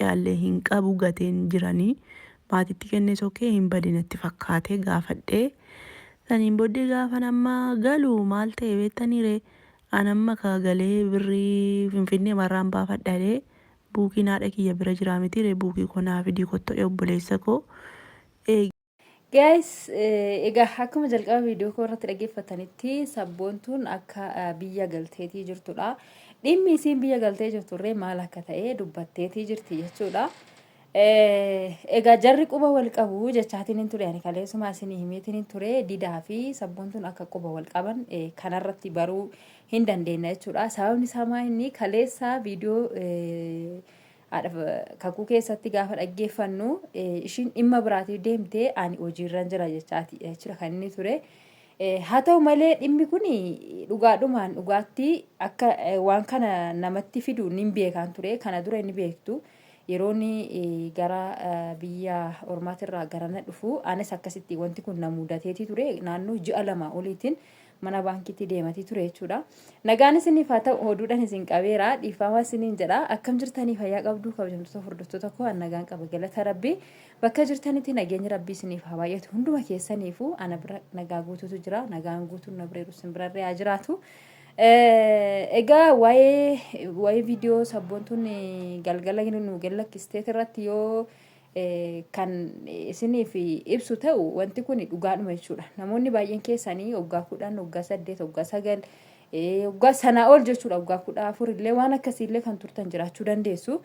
Itoophiyaallee hin qabu gateen jiranii maatitti kennee sokkee hin bade natti fakkaate gaafadhee. Saniin booddee gaafan amma galu maal ta'e beektanii ree? An amma ka galee birrii Finfinnee marraan baafadha jedhee buukiin haadha kiyya bira jiraa miti ree, buukii koo naa fidii kottu jedhe obboleessa koo. Eegi. Guys, egaa akkuma jalqaba viidiyoo koo irratti dhaggeeffatanitti sabboontuun akka biyya galteetii jirtudha. Dhimmi isiin biyya galtee jirturree maal akka ta'e dubbatteetii jirti jechuudha. Egaa jarri quba wal qabu jechaatiin hin ture, ani kaleessuma isinii himeetiin hin ture, Didaa fi sabboontuun akka quba wal qaban kanarratti baruu hin dandeenya jechuudha. Sababni isaa maa inni kaleessa viidiyoo haadha kakuu keessatti gaafa dhaggeeffannu ishiin dhimma biraatiif deemtee ani hojiirran jira jechaati jechuudha kan inni ture. Haa ta'u malee dhimmi kun dhugaadhumaan dhugaatti akka waan kana namatti fidu nin beekaan ture, kana dura inni beektu yeroo inni gara biyya ormaatirraa garana dhufu anis akkasitti wanti kun na mudateetii ture, naannoo ji'a 2 oliitiin mana baankiitti deematii ture jechuudha. Nagaan isiniif haa ta'u, oduudhaan isin qabeera, dhiifama isiniin jedha. Akkam jirtanii, fayyaa qabdu kabajamtoota hordoftoota koo? An nagaan qaba, galata rabbii. Bakka jirtanitti nageenyi rabbii isiniif haa baay'atu hunduma keessaniifu. Ana bira nagaa guutuutu jira, nagaan guutuun na bira jiru isin birarree haa jiraatu. Egaa waa'ee viidiyoo sabboontuun galgala nu gallakkisteet irratti yoo kan isiniif ibsu ta'u, wanti kun dhugaadhuma jechuudha. Namoonni baay'een keessanii waggaa 10, waggaa 8, waggaa 9, waggaa sanaa ol jechuudha, waggaa 14 illee waan akkasii illee kan turtan jiraachuu dandeessu.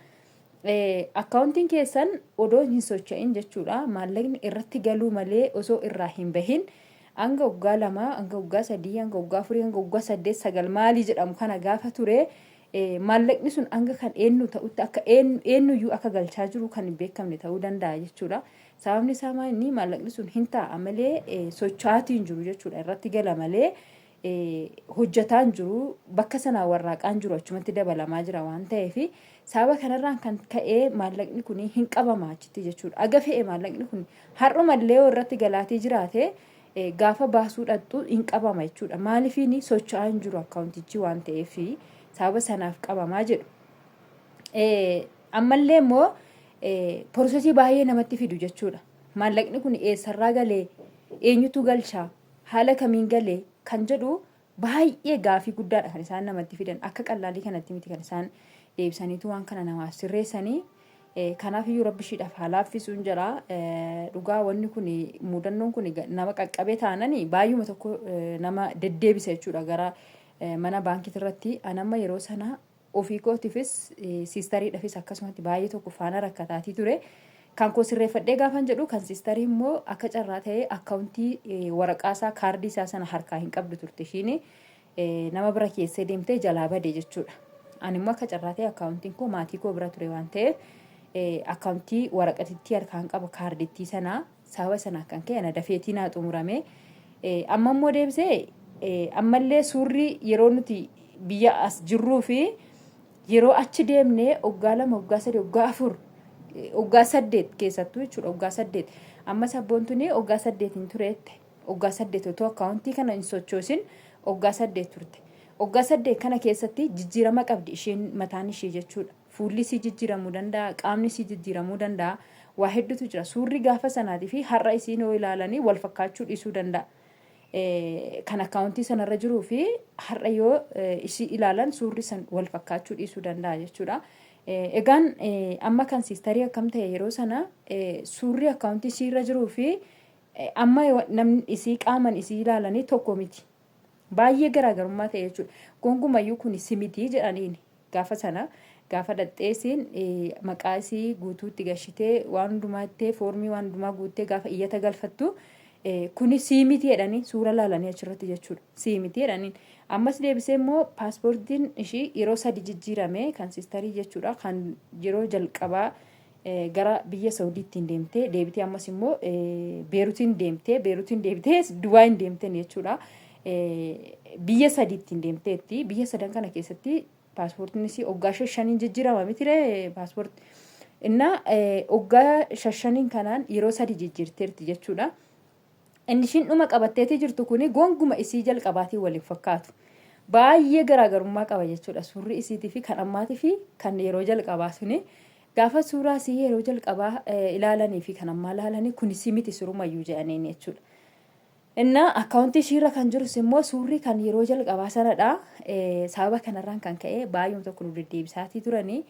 Akkaawuntiin keessan odoo hin socho'in jechuudha, maallaqni irratti galuu malee osoo irraa hin bahin hanga waggaa 2, hanga waggaa 3, hanga waggaa 4, hanga waggaa 8, 9 maalii jedhamu kana gaafa ture, maallaqni sun hanga kan eenyu ta'utti akka eenyuyyuu akka galchaa jiru kan hin beekamne ta'uu danda'a jechuudha. Sababni isaa maal inni maallaqni sun hin taa'a malee socho'aatii hin jiru jechuudha. Irratti gala malee hojjetaa hin jiru, bakka sanaa warraaqaan jiru, achumatti dabalamaa jira waan ta'eef, sababa kanarraan kan ka'ee maallaqni kun hin qabama achitti jechuudha. Aga fe'e maallaqni kun har'umallee yoo irratti galaatii jiraate gaafa baasuu dhaqxu hin qabama jechuudha. Maaliifiin socho'aa hin jiru akkaawuntichi waan ta'eef sababa sanaaf qabamaa jedhu. Ammallee immoo porosesii baay'ee namatti fidu jechuudha. Maallaqni kun eessarraa galee, eenyutu galchaa, haala kamiin galee kan jedhu baay'ee gaafii guddaadha kan isaan namatti fidan. Akka qallaalii kanatti miti kan isaan deebisaniitu waan kana namaaf sirreessanii. Kanaaf iyyuu rabbi ishiidhaaf haa laaffisuun jira. Dhugaa wanni kun mudannoon kun nama qaqqabee taanani baay'uma tokko nama deddeebisa jechuudha gara mana baankiitti irratti. Anamma yeroo sana ofii kootiifis siistariidhaafis akkasumatti baay'ee tokko faana rakkataatii ture. Kan koo sirreeffadhee gaafan jedhu kan siistarii immoo akka carraa ta'ee akkaawuntii waraqaa isaa kaardii isaa sana harkaa hin qabdu turte ishiin, nama bira keessee deemtee jalaa bade jechuudha. Ani immoo akka carraa ta'e akkaawuntiin koo maatii koo bira ture waan ta'eef akkaawuntii waraqatittii harkaan qaba kaardittii sanaa, sababa sanaa kan ka'e ana dafeetii naa xumurame. Amma immoo deebisee ammallee suurri yeroo nuti biyya as jirruu fi yeroo achi deemnee waggaa 2, waggaa 3, waggaa 4, waggaa 8 keessattuu jechuudha, waggaa 8. Amma sabboontuni waggaa 8 hin tureette. Waggaa 8 otoo akkaawuntii kana hin sochoosin waggaa 8 turte. Waggaa 8 kana keessatti jijjiirama qabdi isheen mataan ishee jechuudha. Fuulli isii jijjiiramuu danda'a, qaamni isii jijjiiramuu danda'a. Waa hedduutu jira. Suurri gaafa sanaatii fi har'a isiin yoo ilaalanii wal fakkaachuu dhiisuu danda'a. Kan akkaawuntii sanarra jiruu fi har'a yoo isii ilaalan suurri san wal fakkaachuu dhiisuu danda'a jechuudha. Egaan amma kan siistarii akkam ta'e, yeroo sana suurri akkaawuntii isiirra jiruu fi amma namni isii qaaman isii ilaalanii tokko miti. Baay'ee garaagarummaa ta'e jechuudha. Gonkumayyuu kun si miti jedhaniin gaafa sana gaafa dhaqxee isiin maqaa isii guutuutti gashitee waan hundumaa ittee foormii waan hundumaa guuttee gaafa iyyata galfattu kuni sii miti jedhanii suura laalanii achirratti jechuudha. Sii miti jedhaniin. Ammas deebisee immoo paaspoortiin ishii yeroo sadi jijjiirame kan siistarii jechuudha, kan yeroo jalqabaa gara biyya Saudiittiin deemtee deebitee, ammas immoo Beerutiin deemtee, Beerutiin deebitee Dubaayin deemteen jechuudha. Biyya sadiittiin deemteetti. Biyya sadan kana keessatti paaspoortiin isii waggaa shaniin jijjiirama mitiree paaspoortii. Innaa waggaa shaniin kanaan yeroo sadi jijjiirteerti jechuudha. Inni ishiin dhuma qabatteetii jirtu kuni gonguma isii jalqabaatiin waliin fakkaatu. Baay'ee garaagarummaa qaba jechuudha. Suurri isiitii fi kan ammaatii fi kan yeroo jalqabaa suni. Gaafa suuraa isii yeroo jalqabaa ilaalanii fi kan ammaa ilaalanii kun isii miti sirumayyuu jedhaniin jechuudha. Innaa akkaawuntii ishiirra kan jirus immoo suurri kan yeroo jalqabaa sanadha. Sababa kanarraan kan ka'e baay'uma tokko nu deddeebisaatii turanii.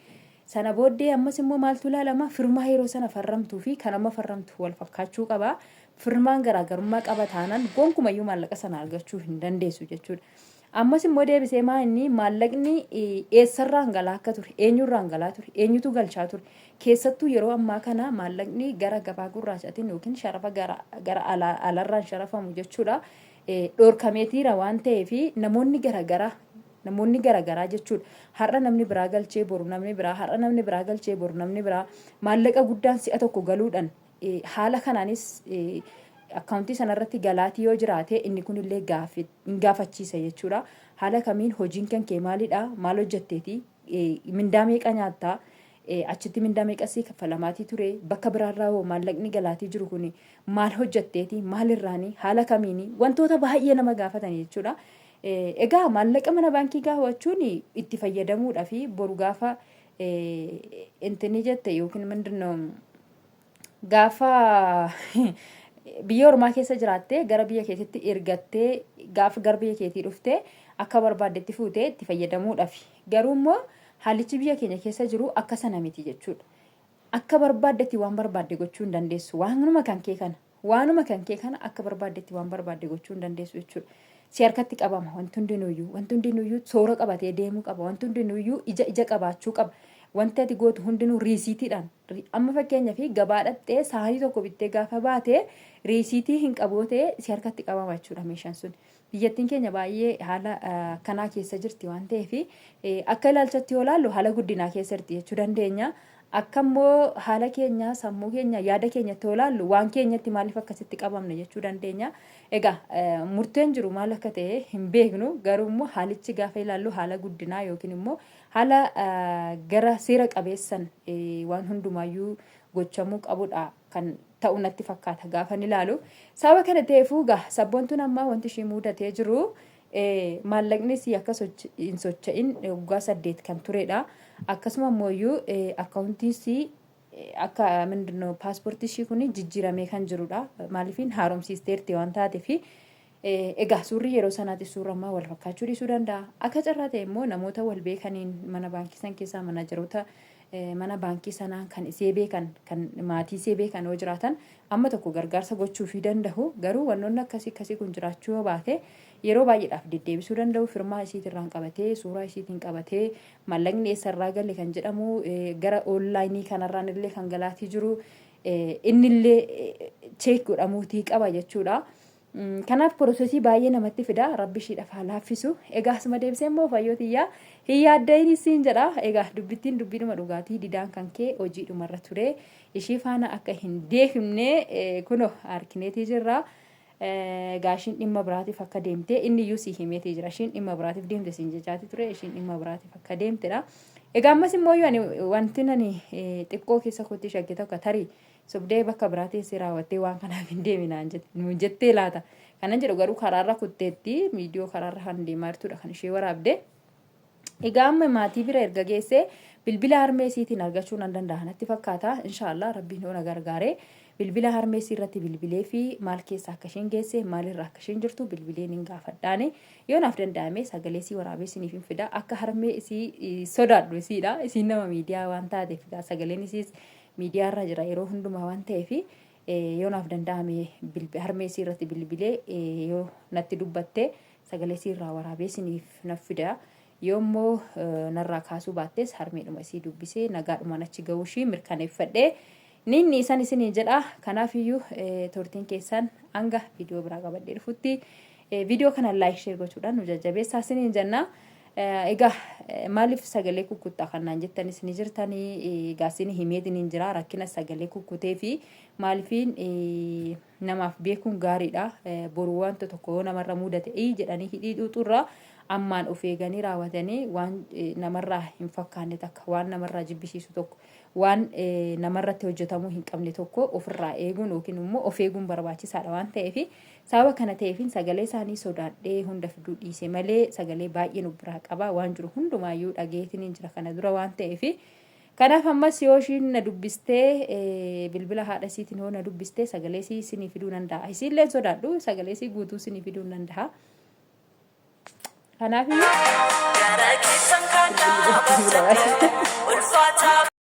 Sana booddee ammas immoo maaltu ilaalama firmaa yeroo sana farramtuu fi kan amma farramtu wal fakkaachuu qaba. Firmaan garaagarummaa qaba taanaan gonkumayyuu maallaqa sana argachuu hin dandeessu jechuudha. Ammas immoo deebisee maa inni maallaqni eessarraan galaa akka ture, eenyurraan galaa ture, eenyutu galchaa ture. Keessattuu yeroo ammaa kana maallaqni gara gabaa gurraachaatiin yookiin sharafa gara gara alaa alarraan sharafamu jechuudha. Dhoorkameetiira waan ta'eef namoonni garagaraa namoonni garagaraa jechuudha. Har'a namni biraa galchee boru namni biraa, har'a namni biraa galchee boru namni biraa maallaqa guddaan si'a tokko galuudhaan haala kanaanis akkaawuntii sanarratti galaatii yoo jiraate inni kunillee hin gaafachiisa jechuudha. Haala kamiin hojiin kan kee maalidha? Maal hojjetteeti? Mindaa meeqa nyaattaa? Achitti mindaa meeqa sii kaffalamaatii ture? Bakka biraarraa hoo maallaqni galaatii jiru kun maal hojjetteeti? Maalirraani? Haala kamiini? Wantoota baay'ee nama gaafatan jechuudha. Egaa maallaqa mana baankii gaafachuun itti fayyadamuudhaa fi boru gaafa intini jette yookiin mindinoo gaafa biyya ormaa keessa jiraattee gara biyya keetitti ergattee gaafa gara biyya keetii dhuftee akka barbaaddetti fuutee itti fayyadamuudhaaf. Garuu immoo haalichi biyya keenya keessa jiru akka sana miti jechuudha. Akka barbaaddetti waan barbaadde gochuu hin dandeessu. Waanuma kan kee kana. Waanuma kan kee kana akka barbaaddetti waan barbaadde gochuu hin dandeessu jechuudha. Si harkatti qabama wanti hundinuyyuu. Wanti hundinuyyuu soora qabatee deemuu qaba. Wanti hundinuyyuu ija ija qabaachuu qaba. Wanti ati gootu hundinuu riisiitiidhaan. Amma fakkeenyaaf gabaa dhaqxee saanii tokko bittee gaafa baate riisiitii hin qabu yoo ta'e si harkatti qabama jechuudha meeshaan sun. Biyyattiin keenya baay'ee haala akkanaa keessa jirti waan ta'eef akka ilaalchatti yoo ilaallu haala guddinaa keessa jirti jechuu dandeenya. Akka immoo haala keenya, sammuu keenya, yaada keenyatti yoo ilaallu waan keenyatti maaliif akkasitti qabamne jechuu dandeenya. Egaa murteen jiru maal akka ta'e hin beeknu garuu immoo haalichi gaafa ilaallu haala guddinaa yookiin immoo haala gara seera qabeessan waan hundumaayyuu gochamuu qabudha kan ta'u natti fakkaata gaafan ilaalu. Sababa kana ta'eefuu egaa sabboontuun ammaa wanti ishii muudatee jiru maallaqni isii akka hin socho'in waggaa 8 kan turedha. Akkasuma immoo akkaawuntii isii akka mindinoo paaspoortii ishii kun jijjiiramee kan jirudha. Maaliifin haaromsiisteerti waan taateef egaa suurri yeroo sanaati suurri ammaa wal fakkaachuu dhiisuu danda'a. Akka carraa ta'e immoo namoota wal beekaniin mana baankii san keessaa manaajaroota mana baankii sanaa kan isee beekan kan maatii isee beekan yoo jiraatan amma tokko gargaarsa gochuufii danda'u. Garuu wannoonni akkasii akkasii kun jiraachuu yoo baate yeroo baay'eedhaaf deddeebisuu danda'u. Firmaa isiitirraan qabatee suuraa isiitiin qabatee maallaqni eessarraa gale kan jedhamu gara onlaayinii kanarraan illee kan galaatii jiru innillee cheek godhamuutii qaba jechuudha. Kanaaf porosesii baay'ee namatti fida. Rabbi ishiidhaaf haa laaffisu. Egaa asuma deebisee immoo fayyoo tiyyaa hin yaaddayin siin jedha. Egaa dubbittiin dubbiidhuma dhugaatii didaan kan kee hojiidhumarra ture. Ishii faana akka hin deemne kunoo harkineetii jirra. Egaa ishiin dhimma biraatiif akka deemte inni iyyuu si himeetii jira. Ishiin dhimma biraatiif deemte siin jechaati ture. Ishiin dhimma biraatiif akka deemtedha. Egaa ammas immoo ani wanti ani xiqqoo keessa kootti shakke tokko tarii Sobdee bakka biraa teessee raawwattee waan kanaaf hin deemi naan jette nuun jettee laata? Kanan jedhu garuu karaarra kutteetti viidiyoo karaarra kan deemaa jirtudha kan ishee waraabde. Egaa amma maatii bira erga geessee bilbila harmee isiitiin argachuu nan danda'a natti fakkaata. Inshaallah rabbiin yoo na gargaare bilbila harmee isii irratti bilbilee fi maal keessa akka isheen geesse maalirra akka isheen jirtu bilbilee nin gaafadhaani. Yoo naaf danda'ame sagalee isii waraabee isiniif hin fida. Akka harmee isii sodaadhu isiidha. Isiin nama miidiyaa waan taateef sagaleen isiis miidiyaa irra jira yeroo hundumaa waan ta'eef yoo naaf danda'ame harmee isii irratti bilbilee yoo natti dubbatte sagalee isii irraa waraabee isiniif naf fida. Yoo immoo narraa kaasuu baattes harmeedhuma isii dubbisee nagaadhumaan achi ga'uu ishii mirkaneeffadhee ninni isan isinii jedha. Kanaaf iyyuu turtiin keessan hanga viidiyoo biraa qabadhee dhufutti viidiyoo kana laayik sheer gochuudhaan nu jajjabeessaa isiniin jenna. Egaa maaliif sagalee kukkuttaa kan naan jettanis ni jirtanii egaa isin himeetiin hin jira rakkina sagalee kukkutee fi maaliifiin namaaf beekuun gaariidha boru wanta tokko yoo namarra mudate ii jedhanii hidhii xuuxurraa ammaan of eeganii raawwatanii waan namarraa hin fakkaanne takka waan namarraa jibbisiisu tokko waan namarratti hojjetamuu hin qabne tokko ofirraa eeguun yookiin immoo of eeguun barbaachisaadha waan ta'eef sababa kana ta'eefin sagalee isaanii sodaadhee hunda fiduu dhiise malee sagalee baay'een of biraa qaba waan jiru hundumaayyuu dhageetiin jira kana dura waan ta'eef. Kanaaf ammas yoo ishiin na dubbistee bilbila haadha isiitiin yoo na dubbistee sagalee isii isinii fiduu danda'a. Isiillee hin sodaadhu, sagalee isii guutuu isinii fiduu danda'a. Kanaaf